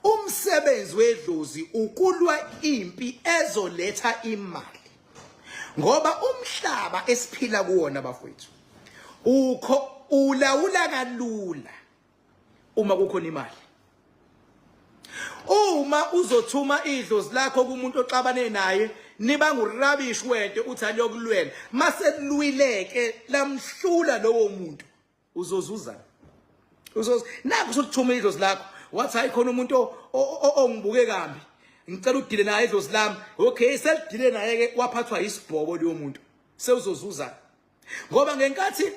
Umsebenzi wedlozi ukulwa impi ezoletha imali. Ngoba umhlaba esiphila kuwona bafowethu ukho ulawula kalula uma kukhona imali. Uma uzothuma idlozi lakho kumuntu oxabane naye niba ngurabish wento uthi aliyokulwela mase lwileke lamhlula lowo muntu uzozuza uzoz nakho usuthuma idlozi lakho wathi hayi khona umuntu ongibuke kambi ngicela udile naye idlozi lami. Okay, selidile naye ke, waphathwa isibhobo leyo muntu, sewuzozuza ngoba ngenkathi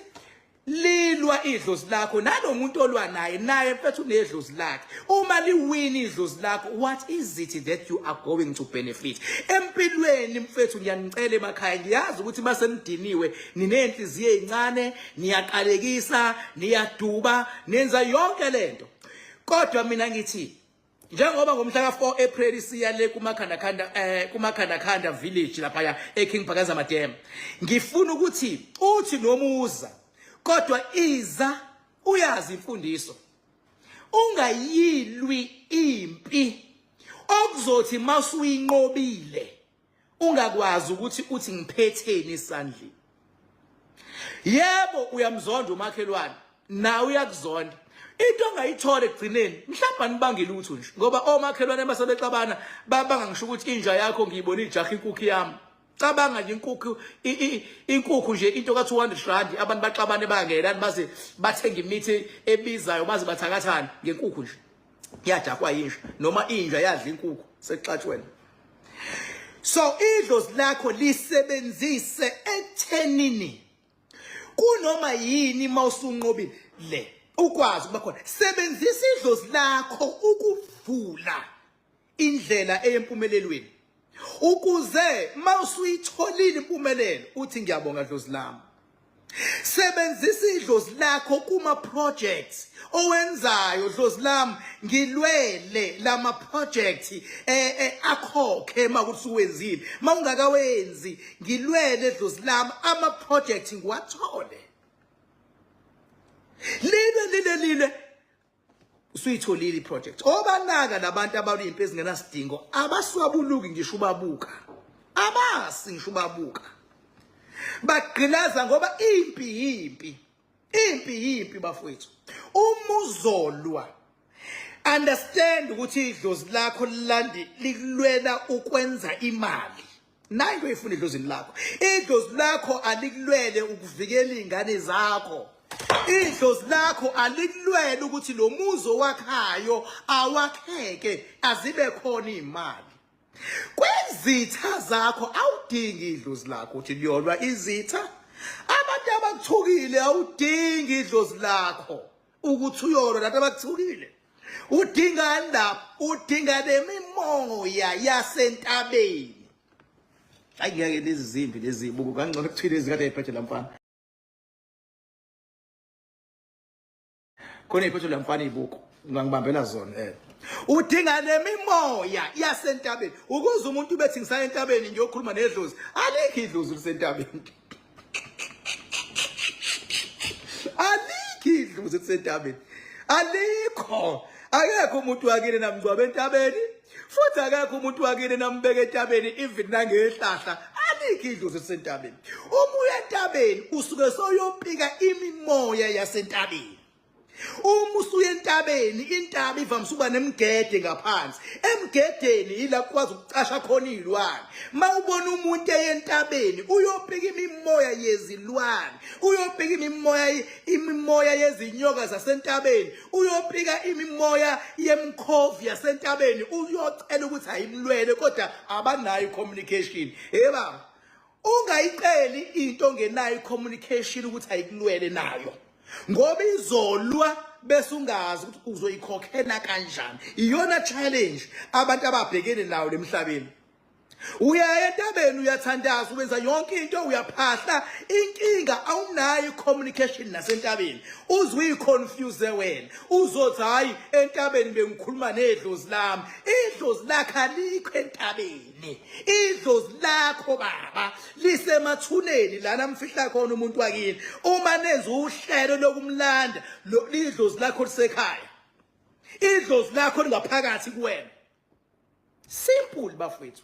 lilwa idlozi lakho nalomuntu olwa naye, naye mfethu unedlozi lakhe. Uma liwini idlozi lakho, what is it that you are going to benefit empilweni? Mfethu, ngiyanicela emakhaya, ngiyazi ukuthi masenidiniwe, ninenhliziyo ezincane, niyaqalekisa, niyaduba, nenza yonke lento, kodwa mina ngithi njengoba ngomhla ka-4 April siya le kumakhandakhanda, kumakhandakhanda village laphaya eKing Phakaza Madam, ngifuna ukuthi uthi nomuza kodwa iza uyazi imfundiso, ungayilwi impi okuzothi masuyinqobile ungakwazi ukuthi uthi ngiphetheni esandleni. Yebo, uyamzonda umakhelwane, nawe uyakuzonda. Into ongayithola ekugcineni mhlawumbe anibange lutho nje, ngoba omakhelwane basebexabana babanga ngisho ukuthi inja yakho ngiyibona ijaha inkukhu yami. Cabanga nje inkukhu, inkukhu nje, into ka-200 rand, abantu baxabane bangelani baze bathenga imithi ebizayo, baze bathakathane ngenkukhu nje yadakwa yinja noma inja yadla inkukhu, sekuxatshwene. So idlozi lakho lisebenzise ekuthenini kunoma yini mawusunqobile le ukwazi ukuba khona. Sebenzisa idlozi lakho ukuvula indlela eyempumelelweni, ukuze mawusuyitholile impumelelo uthi ngiyabonga dlozi lami. Sebenzisa idlozi lakho kuma projects owenzayo. Dlozi lami, ngilwele lama project akhokhe makuthi uwenzile, mawungakawenzi ngilwele dlozi lami ama project ngiwathole. Lile lile lile, usuyitholile iproject. Obanaka labantu abaluyimpi ezingenasidingo, abaswabuluki ngisho ubabuka, abasi ngisho ubabuka, bagqilaza ngoba impi yimpi, impi yimpi bafowethu. Uma uzolwa, understand ukuthi idlozi lakho lilandi likulwela ukwenza imali. Nayo into oyifuna edlozini lakho. Idlozi lakho alikulwele ukuvikela iy'ngane zakho. Idlozi lakho alikulwele ukuthi lo muzi owakhayo awakheke, azibe khona iy'mali. Kwizitha zakho awudingi idlozi lakho ukuthi liyolwa izitha. Abantu abakuthukile awudingi idlozi lakho ukuthi uyolwa nabantu abakuthukile. Udingani lapho? Udinga lemimoya yasentabeni. Hayi ngeke, lezi zimbi lezi buku kangcono kuthiwe lezi kade ayiphethe la mfana. Khona iphethe la mfana ibuku, ungangibambela zona. Udinga lemimoya yasentabeni ukuze umuntu bethi ngisaya entabeni ngiyokhuluma nedlozi. Alikho idlozi lisentabeni. Alikho idlozi lisentabeni. Alikho. Akekho umuntu wakini namngcwaba entabeni, futhi akekho umuntu wakini nambeka entabeni, even nangehlahla. Alikho idlozi lisentabeni. Uma uya entabeni usuke soyopika imimoya yasentabeni. Uma usuya entabeni, intaba ivamise ukuba nemigede ngaphansi. Emgedeni yila kukwazi ukucasha khona iy'lwane. Uma ubona umuntu eye entabeni uyopika imimoya yezilwane, uyopika imimoya yezinyoka zasentabeni, uyopika imimoya yemkhovu yasentabeni, uyocela ukuthi ayimlwele, kodwa abanayo i-communication. Hey baba, ungayiceli into ongenayo i-communication ukuthi ayikulwele nayo, ngoba izolwa bese ungazi ukuthi uzoyikhokhela kanjani. Iyona challenge abantu ababhekene nayo lemhlabeni. Uyaya entabeni, uyathandaza, wenza yonke into, uyaphahla, inkinga awunayo i-communication nasentabeni. Uze uyiconfuse wena, uzothi hayi entabeni bengikhuluma nedlozi lami. Idlozi lakho alikho entabeni. Idlozi lakho baba lisemathuneni lana mfihla khona umuntu wakini. Uma nenza uhlelo lokumlanda, idlozi lakho lisekhaya. Idlozi lakho lingaphakathi kuwena. Simple bafethu.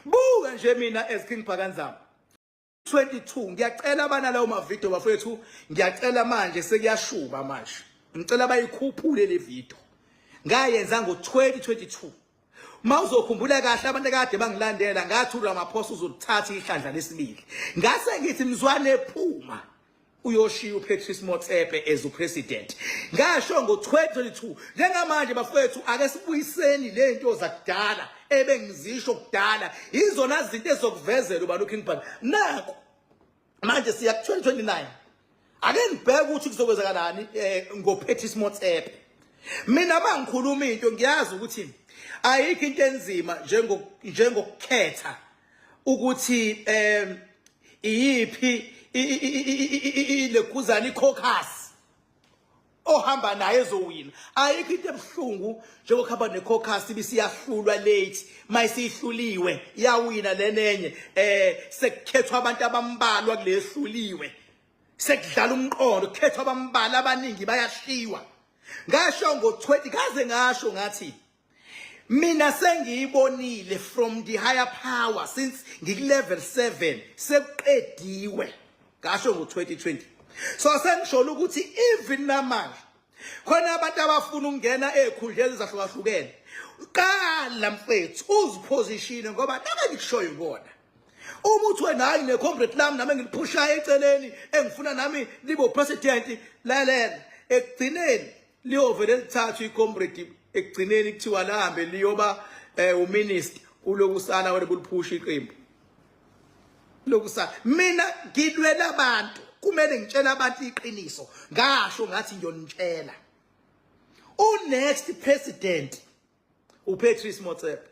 Buka nje mina as King Phakanzama. 22 ngiyacela abana lawo mavideo bafethu, ngiyacela manje sekuyashuba manje, ngicela bayikhuphule le video ngayenza ngo-2022. Uma uzokhumbula kahle, abantu kade bangilandela, ngathi uRamaphosa uzolithatha ihlandla lesibili, ngase ngithi mzwane phuma uyoshiya uPatrice Motsepe as upresident. Ngasho ngo-2022. Njengamanje bafethu, ake sibuyiseni le nto zakudala ebengizisho kudala, izona zinto ezokuvezela ubani uKing Bhaka. Naku manje siya ku-2029, ake ngibheke ukuthi kuzokwenzakalani ngoPatrice Motsepe. Mina mangikhuluma into, ngiyazi ukuthi ayikho into enzima njengokukhetha ukuthi iyiphi ileguzana, icaucus ohamba naye ezowina. Ayikho into ebuhlungu njengokuhamba necaucus ibisiyahlulwa late, mayisihluliwe yawina lenenye, sekukhethwa abantu abambalwa kulehluliwe, sekudlala umqondo, kukhethwa abambalwa, abaningi bayashiwa. Ngasho ngo-20, kaze ngasho ngathi mina sengiyibonile from the higher power since ngiku-level 7, sekuqediwe. Ngasho ngo-2020. So sengisholo ukuthi even namanje khona abantu abafuna ukungena ey'khundleni ezahlukahlukene. Qala mfethu uzipositione, ngoba nake ngikushoyo kona, uma uthi wena hayi, necomrade lami nami engiliphushayo eceleni, engifuna nami libe president, lalela, ekugcineni liyovele lithathwe icomrade, ekugcineni kuthiwa lahambe liyoba uminister, ulokusala wena buliphusha iqembu lokusala. Mina ngilwela abantu, kumele ngitshele abantu iqiniso. Ngasho ngathi ngiyonitshela, unext president uPatrice Motsepe,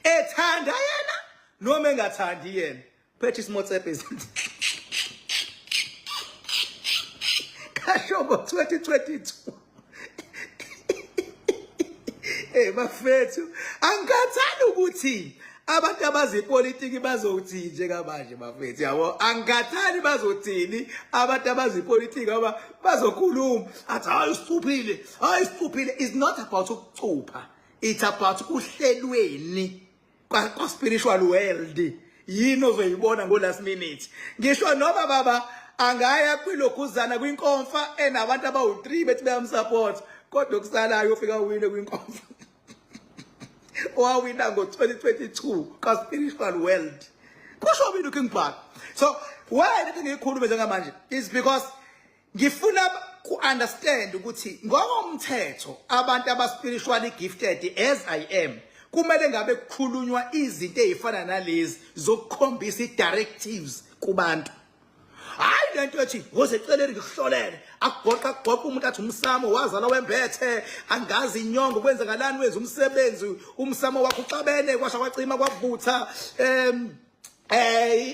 ethanda yena noma engathandi yena. Patrice Motsepe is kasho ngo-2022. Eh bafethu, angikhathali ukuthi abantu abazipolitiki bazothini njengamanje bafethu, yabo. Angikhathali bazothini abantu abazipolitiki, ngoba bazokhuluma athi hayi usicuphile, hayi usicuphile. Is not about ukucupha, it's about kuhlelweni kwa spiritual world. Yini ozoyibona ngo last minute? Ngisho noma baba angaya kwilokhuzana kwinkomfa enabantu abawu3 bethi bayamsupport, kodwa okusalayo ufika wine kwinkomfa owawina ngo-2022 ka-spiritual world, kusho mina uKing Bhaka. So why lethi ngiyikhulume njengamanje is because ngifuna ku-understand ukuthi ngokomthetho abantu aba-spiritually gifted as I am, kumele ngabe kukhulunywa izinto ey'fana nalezi zokukhombisa i-directives kubantu, hayi lento ethi woze eceleni ngikuhlolele. Akugoqa akugoqa umuntu athi umsamo wazala wembethe, angazi inyongo kwenzakalani, wenza umsebenzi, umsamo wakho uxabene, kwasha kwacima kwavutha,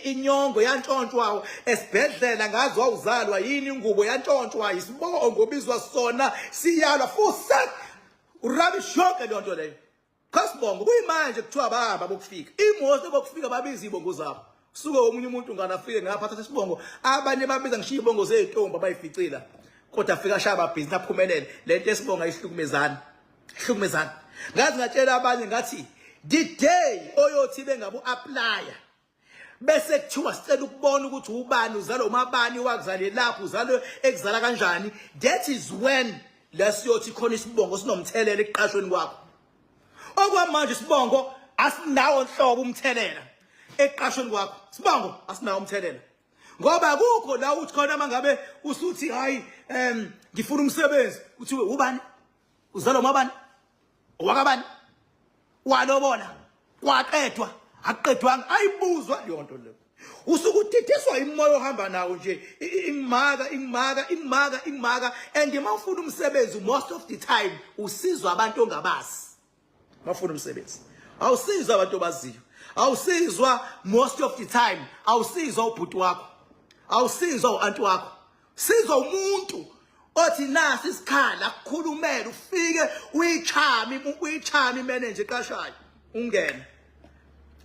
inyongo yantshontshwa esibhedlela, ngazi wawuzalwa yini, ingubo yantshontshwa, isibongo obizwa sona siyalwa futhi urubbish yonke leyo nto leyo. Cha, sibongo kuyimanje kuthiwa bahamba bokufika imoto, bokufika babiza ibongo zabo, suke omunye umuntu ngana afike ngapha athathe isibongo, abanye babiza ngishiya ibongo zey'ntombi abayificila, kodwa afika ashaya amabhizinisi aphumelele. Le nto esibonga ayihlukumezani, ihlukumezani. Ngazi ngatshela abanye ngathi the day oyothi bengabe u-applya bese kuthiwa sicela ukubona ukuthi ubani uzalwa umabani, wakuzalelaphi, uzalwe ekuzala kanjani, that is when lesiyothi khona isibongo sinomthelela ekuqashweni kwakho. Okwamanje isibongo asinawo nhlobo umthelela ekuqashweni kwakho, sibongo asinawo umthelela, ngoba akukho la uthi khona mangabe usuthi hayi, ngifuna umsebenzi, kuthiwe ubani uzalwa umabani, owakabani, walobola, kwaqedwa, akuqedwanga, ayibuzwa leyo nto leyo. Usuke udidiswa imoya ohamba nawo nje, ingimaka ingimaka ingimaka ingimaka. And uma ufuna umsebenzi, most of the time usizwa abantu ongabazi. Mafuna umsebenzi awusizwa abantu obaziyo, awusizwa most of the time, awusizwa ubhuti wakho, awusizwa u-anti wakho, sizwa umuntu othi nasi isikhala akukhulumele, ufike uyichami uyichami manager eqashayo ungene.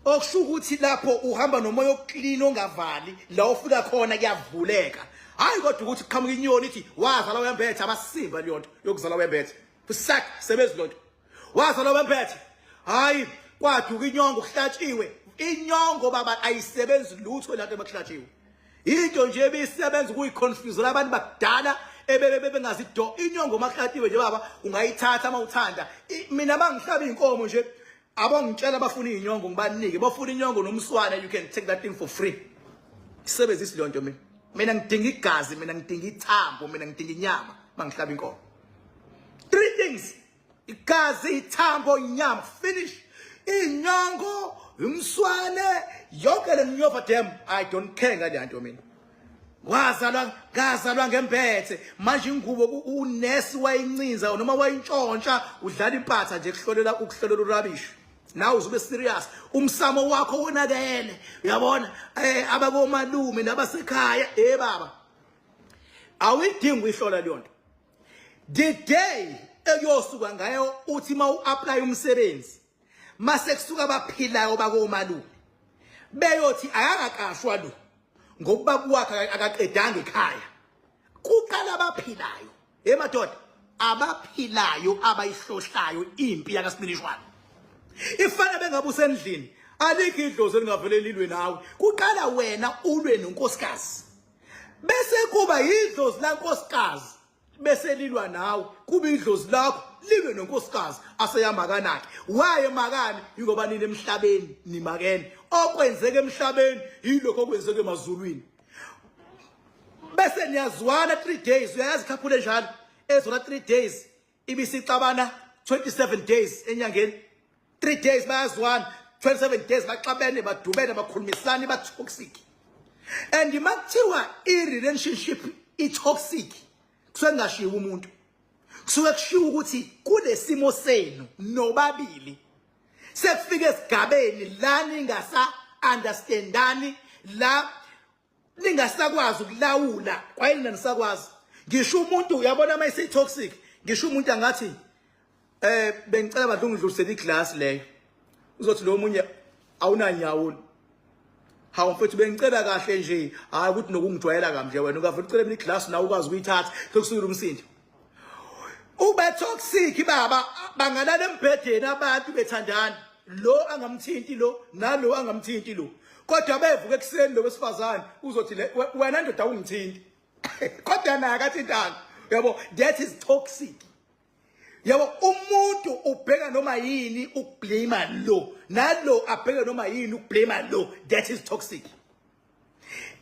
Okusho ukuthi lapho uhamba nomoya oclean ongavali, la ufika khona kuyavuleka. Hayi kodwa ukuthi qhamuka inyoni ithi wazala wembethe, abasimba leyo nto yokuzala wembethe. Fusak sebenzi lonto. Wazalwa bemphethe. Hayi kwaduka inyongo kuhlatshiwe. Inyongo baba ayisebenzi lutho lapho emakuhlatshiwe. Into nje ebisebenza ukuyiconfuse abantu bakudala ebebe bengazi do inyongo makuhlatshiwe nje baba ungayithatha uma uthanda. Mina bangihlaba inkomo nje abongitshela abafuna inyongo ngibanike bafuna inyongo nomswana you can take that thing for free. Isebenzisi leyo nto mina. Mina ngidinga igazi, mina ngidinga ithambo, mina ngidinga inyama mangihlaba inkomo. Three things. Igazi, ithambo, inyama. Finish. Inyongo, umswane, yonke le mnyova damn. I don't care ngale nto mina. Wazalwa ngazalwa ngembethe manje ingubo unesi wayincinza noma wayintshontsha udlala impatha nje kuhlolela ukuhlolela urabish nawe uzube serious umsamo wakho wonakele uyabona eh abakomalume nabasekhaya eh baba awuyidingi uyihlola leyo nto the day ekuyosuka ngayo uthi uma u-apply umsebenzi mase kusuka abaphilayo bakomalume beyothi akakaqashwa lo ngokuba kwakhe akaqedanga ekhaya kuqala abaphilayo hey madoda abaphilayo abayihlohlayo impi yakasibinishwana ifana bengabe usendlini alikho idlozi elingavele lilwe nawe kuqala wena ulwe nonkosikazi bese kuba yidlozi lankosikazi bese lilwa nawe kuba idlozi lakho lilwe nonkosikazi aseyamakanakhe waye makani ingoba nini emhlabeni nimakene okwenzeka emhlabeni yilokho okwenzeka emazulwini bese niyazwana 3 days uyayazi khaphule njalo ezona 3 days ibisixabana 27 days enyangeni 3 days bayazwana 27 days baxabene badubene bakhulumisana ba toxic and makuthiwa i relationship i toxic kusuke kungashiwo umuntu kusuke kushiwo ukuthi kulesimo senu nobabili sekufike esigabeni la ningasa understandani la ningasakwazi ukulawula kwayena nisakwazi ngisho umuntu uyabona uma isi toxic ngisho umuntu angathi eh bengicela badla ungidlulisele iglass leyo uzothi lo munye awunanyawo hawu mfethu bengicela kahle nje hayi ukuthi nokungijwayela kamnje wena ungavele ucele mina iglass nawe ukwazi ukuyithatha sekusukile umsindo ube toxic baba bangalala embhedeni abantu bethandana lo angamthinti lo nalo angamthinti lo kodwa bevuka ekuseni lo wesifazane uzothi le wena ndoda ungithinti kodwa naye akathintanga yabo that is toxic yabo umuntu ubheka noma yini ukublame lo nalo abheke noma yini ukublame lo that is toxic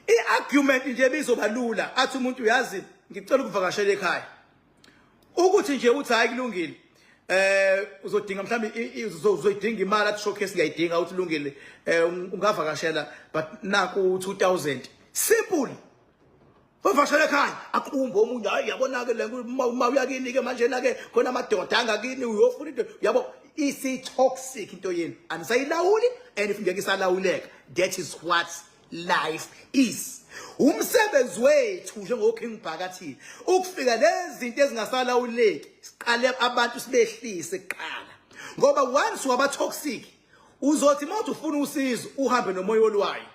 I-argument nje bizoba lula athi umuntu uyazi ngicela ukuvakashela ekhaya ukuthi nje uthi hayi kulungile eh uzodinga mhlawumbe uzoyidinga imali athi showcase ngiyayidinga uthi lungile eh ungavakashela but naku 2000 simple Uvakashela ekhaya aqumbe omunye hayi yabona ke le uma uyakini ke manje na ke khona amadoda angakini uyofuna into yabo isi toxic into yenu anisayilawuli and if ngeke isalawuleka that is what life is umsebenzi wethu njengoKing Bhakathini ukufika lezi zinto ezingasalawuleki siqale abantu sibehlise kuqala ngoba once waba toxic uzothi uma uthi ufuna usizo uhambe nomoya olwayo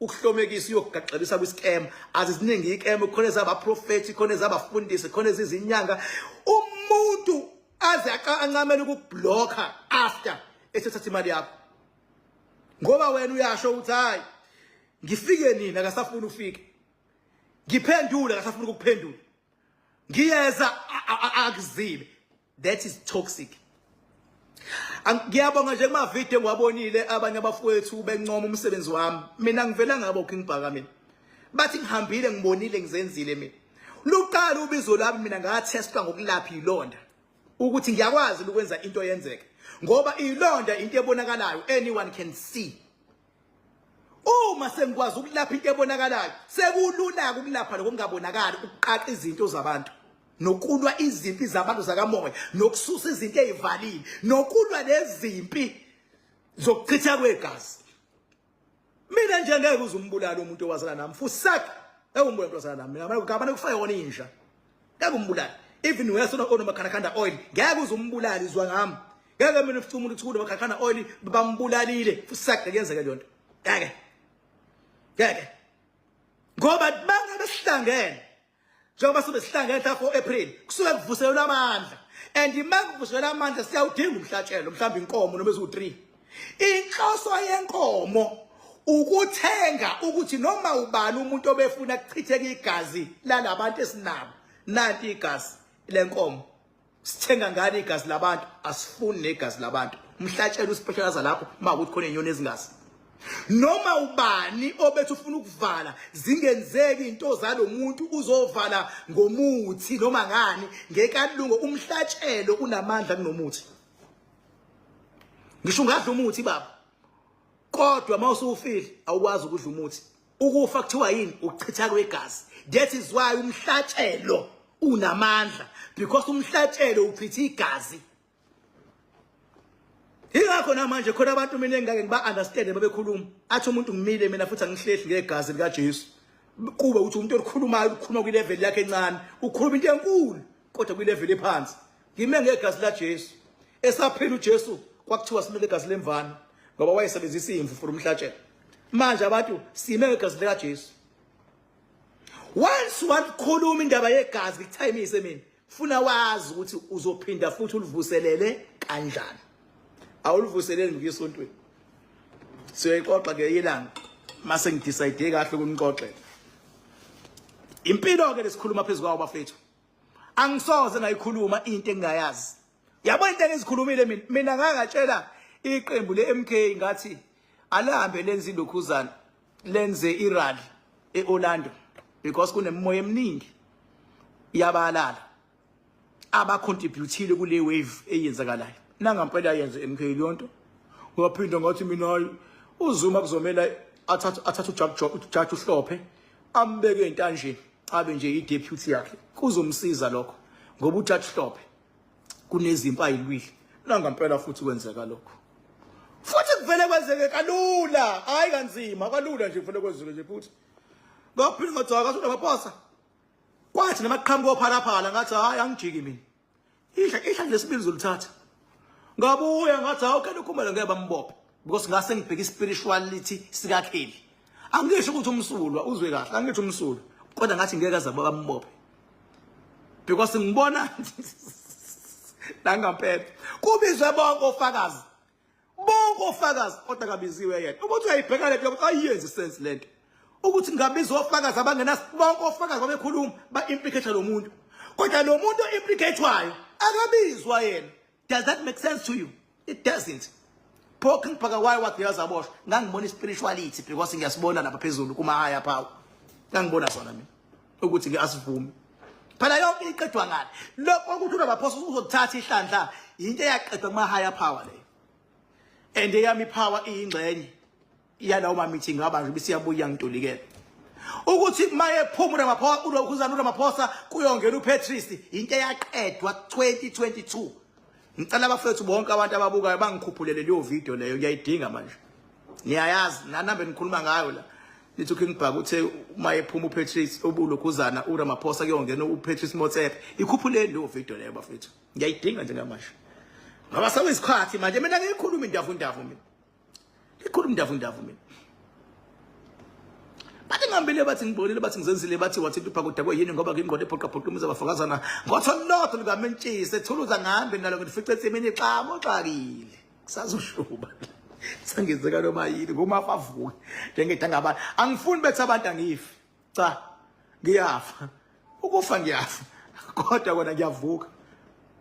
ukuhlomekisa uyokugaxelisa kwiscam aziziningi icam khona ezabaprofethi khona ezabafundisi khona ezizinyanga umuntu aze ancamele ukublocker after esethatha imali yakho ngoba wena uyasho ukuthi hayi ngifike nini akasafuni ufike ngiphendule akasafuni ukuphendula ngiyeza akuzibe that is toxic ngiyabonga nje kuma video engiwabonile abanye abafowethu bencoma umsebenzi wami mina ngivela ngabo King Bhaka mina bathi ngihambile ngibonile ngizenzile mina luqala ubizo lwami mina ngathestwa ngokulapha ilonda ukuthi ngiyakwazi ukwenza into yenzeke ngoba ilonda into ebonakalayo anyone can see uma sengikwazi ukulapha into ebonakalayo sekulula ukulapha lokho kungabonakali ukuqaqa izinto zabantu nokulwa izimpi zabantu zakamoya nokususa izinto ezivalile nokulwa nezimpi zokuchitha kwegazi mina nje ngeke uze umbulale umuntu owazana nami fusak ewumbulala umuntu owazana nami mina ngabane kufa yona inja ngeke umbulale even wesona onomakhanakhanda oil ngeke uze umbulale izwa ngami ngeke mina ufice umuntu uthi unomakhanakhanda oil bambulalile fusak ngeke leyo nto ngeke ngeke ngoba bangabe sihlangene. Njengoba sobe sihlangene mhla 4 April, kusuke kuvuselelwa amandla. And uma kuvuselelwa amandla siyawudinga umhlatshelo, mhlawumbe inkomo noma eziwu-3. Inhloso yenkomo ukuthenga ukuthi noma ubani umuntu obefuna kuchitheke igazi lalabantu esinabo, nanti igazi lenkomo. Sithenga ngani igazi labantu? Asifuni negazi labantu. Umhlatshelo uspecialize lapho uma ukuthi khona inyoni ezingazi. Noma ubani obethi ufuna ukuvala zingenzeki into zalomuntu uzovala ngomuthi noma ngani ngekalungo umhlatshelo unamandla kunomuthi. Ngisho ungadla umuthi baba. Kodwa mawusufile awukwazi ukudla umuthi. Ukufa kuthiwa yini? Ukuchitha kwegazi. That is why umhlatshelo unamandla because umhlatshelo uchitha igazi. Ingakho namanje khona abantu mina engake ngiba understand babekhuluma. Athi umuntu ngimile mina futhi angihlehli ngegazi lika Jesu. Kube ukuthi umuntu olikhulumayo ukhuluma kwi level yakhe encane, ukhuluma into enkulu kodwa kwi level ephansi. Ngime ngegazi la Jesu. Esaphila uJesu kwakuthiwa simele igazi lemvana ngoba wayesebenzisa imvu for umhlatshelo. Manje abantu sime ngegazi lika Jesu. Once wakhuluma indaba yegazi ngikuthayimise mina. Funa wazi ukuthi uzophinda futhi ulivuselele kanjani. Awulivuseleli ngokuya esontweni. Siyoyixoxa ke ilanga mase ngidecide kahle ukunixoxela. Impilo ke lesikhuluma phezulu kwawo bafethu. Angisoze ngayikhuluma into engingayazi. Yabo into engizikhulumile mina, mina ngangatshela iqembu le-MK ngathi alihambe lenze ilokhuzana lenze irally eOrlando because kunemimoya eminingi yabalala abacontributile kule wave eyenzakalayo. Nangampela yenze MK leyonto. Ngaphinda ngathi mina hayi uZuma kuzomela athathe athathe uJudge uHlophe ambeke entanjeni abe nje i-deputy yakhe kuzomsiza lokho ngoba uJudge Hlophe kunezimpi ayilwile nangampela futhi kwenzeka lokho futhi kuvele kwenzeke kalula hayi kanzima kalula nje kuvele kwenzeke nje futhi ngaphinde ngathi akathi unamaphosa kwathi namaqhamuka ophalaphala ngathi hayi angijiki mina ihla ihla lesibili uzolithatha ngabuya ngathi hawu Kelly Khumalo ngeke bambophe because ngase ngibheka ispirituality sika Kelly angisho ukuthi umsulwa uzwe kahle angithi umsulwa kodwa ngathi ngeke aze bambophe because ngibona nangampela kubizwe bonke ofakazi bonke ofakazi kodwa kabiziwe yena ukuthi uyayibheka lento ukuthi ayiyenzi sense lento ukuthi ngabizwa ofakazi abangena bonke ofakazi babekhuluma ba-implicate lo muntu kodwa lo muntu o-implicatwayo akabizwa yena. Does that make sense to you? It doesn't. Pho King Bhaka why wathi uyazaboshwa? Ngangibona ispirituality because ngiyasibona lapha phezulu kuma higher power. Ngangibona sona mina ukuthi ke asivumi. Phela yonke iqedwa ngale. Lokho ukuthi uRamaphosa uzothatha ihlandla into eyaqedwa kuma higher power leyo. And eyami power iyingxenye yalawo ma meeting ngaba nje bisiyabuya ngitolikela. Ukuthi maye phuma uRamaphosa ulokhuzana uRamaphosa kuyongena uPatrice into eyaqedwa 2022. Ngicela abafethu bonke abantu ababukayo bangikhuphulele leyo video leyo ngiyayidinga manje. Niyayazi nanambe nikhuluma ngayo la. Nithi uKing Bhaka uthe uma ephuma uPatrice obulokhuzana uRamaphosa kuyongena uPatrice Motsepe. Ikhuphuleni leyo video leyo bafethu. Ngiyayidinga njengamanje. Ngoba sekuyisikhathi manje mina ngiyikhuluma indavundavu mina. Ikhuluma indavundavu mina. Bathi ngihambile bathi ngibonile bathi ngizenzile bathi wathi intupha kudakwe yini ngoba ngingqondo ephoqa phoqa umuzi abafakazana ngotho lodwa lukamentshisi ethuluza ngihambe nalo ngifice ensimini xamo xakile kusazoshuba sangenzeka noma yini ngomafa avuke njengedanga abantu angifuni bethi abantu angifi cha ngiyafa ukufa ngiyafa kodwa kona ngiyavuka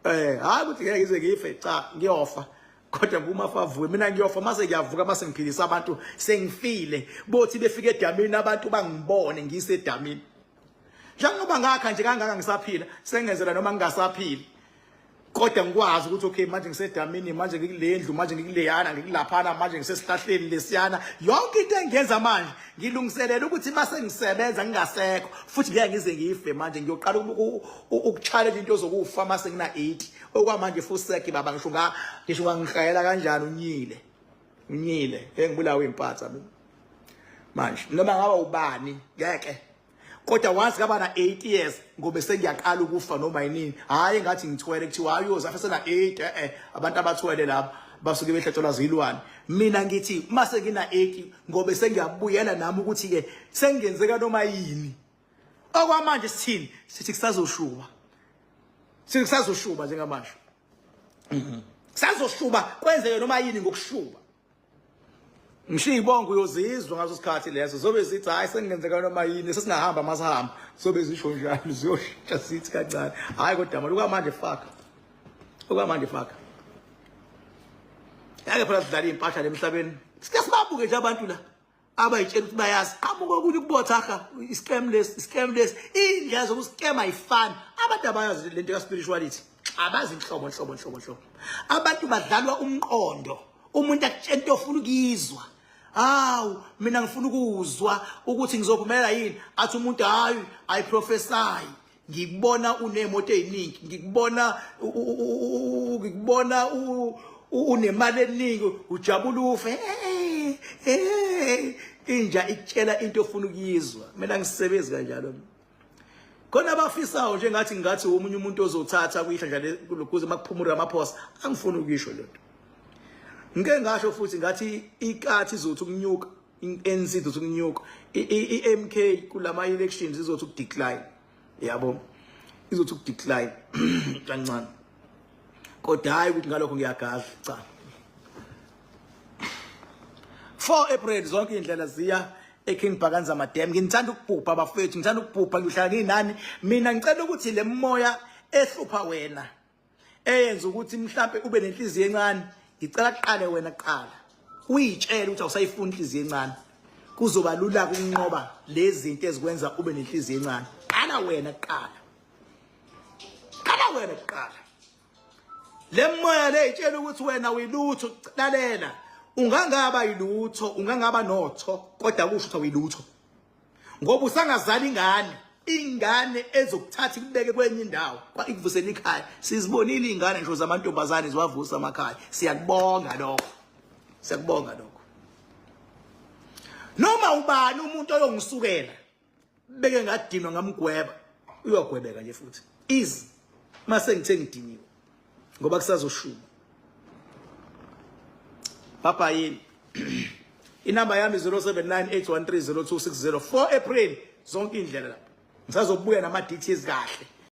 eh hayi ukuthi ngeke ngize ngife cha ngiyofa kodwa ngumafa avuke mina ngiyofa mase ngiyavuka mase ngiphilisa abantu sengifile bothi befika edamini abantu bangibone ngisedamini njengoba ngakha nje kangaka ngisaphila sengenzela noma ngingasaphili kodwa ngikwazi ukuthi okay manje ngisedamini manje ngikulendlu manje ngikuleyana ngikulaphana manje ngisesihlahleni lesiyana yonke into engiyenza manje ngilungiselela ukuthi mase ngisebenza ngingasekho futhi ngeke ngize ngife manje ngiyoqala ukuchallenge into zokufa mase ngina 80 okwamanje fuseki baba ngisho nga ngisho ngangihlayela kanjani unyile unyile engibulawa impatha mina manje noma ngaba ubani ngeke kodwa once ngaba na 8 years ngobe sengiyaqala ukufa noma yinini hayi ngathi ngithwele kuthiwa hayi uyoze afe sena 8 eh eh abantu abathwele laba basuke behlatshelwa zilwane mina ngithi mase ngina 80 ngobe sengiyabuyela nami ukuthi ke sengenzeka noma yini. Okwamanje sithini? Sithi kusazoshuba. Sithi kusazoshuba njengamanje. Kusazoshuba kwenzeke noma yini ngokushuba. Ngisho ibongo uyozizwa ngaso sikhathi leso zobe zithi hayi sengenzeka noma yini sesingahamba masihamba zobe zisho njalo ziyoshintsha sithi kancane hayi kodwa manje okwamanje fuck okwamanje fuck yake phela sidlala impahla lemhlabeni sike sibabuke nje abantu la abayitshela ukuthi bayazi qhamuka okunye ukubothaha iscam lesi iscam lesi iy'ndlela zokuskema ayifani abantu abayazi lento ka-spirituality abazi inhlobo nhlobo nhlobo nhlobo abantu badlalwa umqondo umuntu akutshela into ofuna ukuyizwa hawu mina ngifuna ukuzwa ukuthi ngizophumelela yini athi umuntu hayi i prophesy ngikubona unemoto eziningi ngikubona ngikubona unemali eningi ujabula ufe inja ikutshela into ofuna ukuyizwa mina ngisebenzi kanjalo khona abafisayo nje ngathi ngathi omunye umuntu ozothatha kuyihla nje kuze makuphumula Ramaphosa angifuni ukuyisho lento ngike ngasho futhi ngathi ikathi izothi ukunyuka i-ANC izothi ukunyuka i-MK kulama elections izothi ukudecline yabo izothi ukudecline kancane kodwa hayi ukuthi ngalokho ngiyagadla cha 4 April zonke indlela ziya eKing Bhakanza Madam ngithanda ukubhubha bafethu ngithanda ukubhubha ngihlala nginani mina ngicela ukuthi le moya ehlupha wena eyenza ukuthi mhlambe ube nenhliziyo encane ngicela kuqale wena kuqala uyitshele ukuthi awusayifuni inhliziyo encane kuzoba lula ukunqoba lezi zinto ezikwenza ube nenhliziyo encane qala wena kuqala qala wena kuqala le moya le itshela ukuthi wena uyilutho lalela ungangaba yilutho ungangaba notho kodwa kusho ukuthi awuyilutho ngoba usangazala ingane ingane ezokuthatha ikubeke kwenye indawo kwa ikuvusela ikhaya sizibonile izingane ngisho zamantombazane ziwavusa amakhaya siyakubonga lokho siyakubonga lokho noma ubani umuntu oyongisukela beke ngadinwa ngamgweba uyogwebeka nje futhi easy mase ngithe ngidiniwe ngoba kusazoshuba baba yini inamba yami 0798130260 4 April zonke indlela lapha ngisazobuya nama details kahle.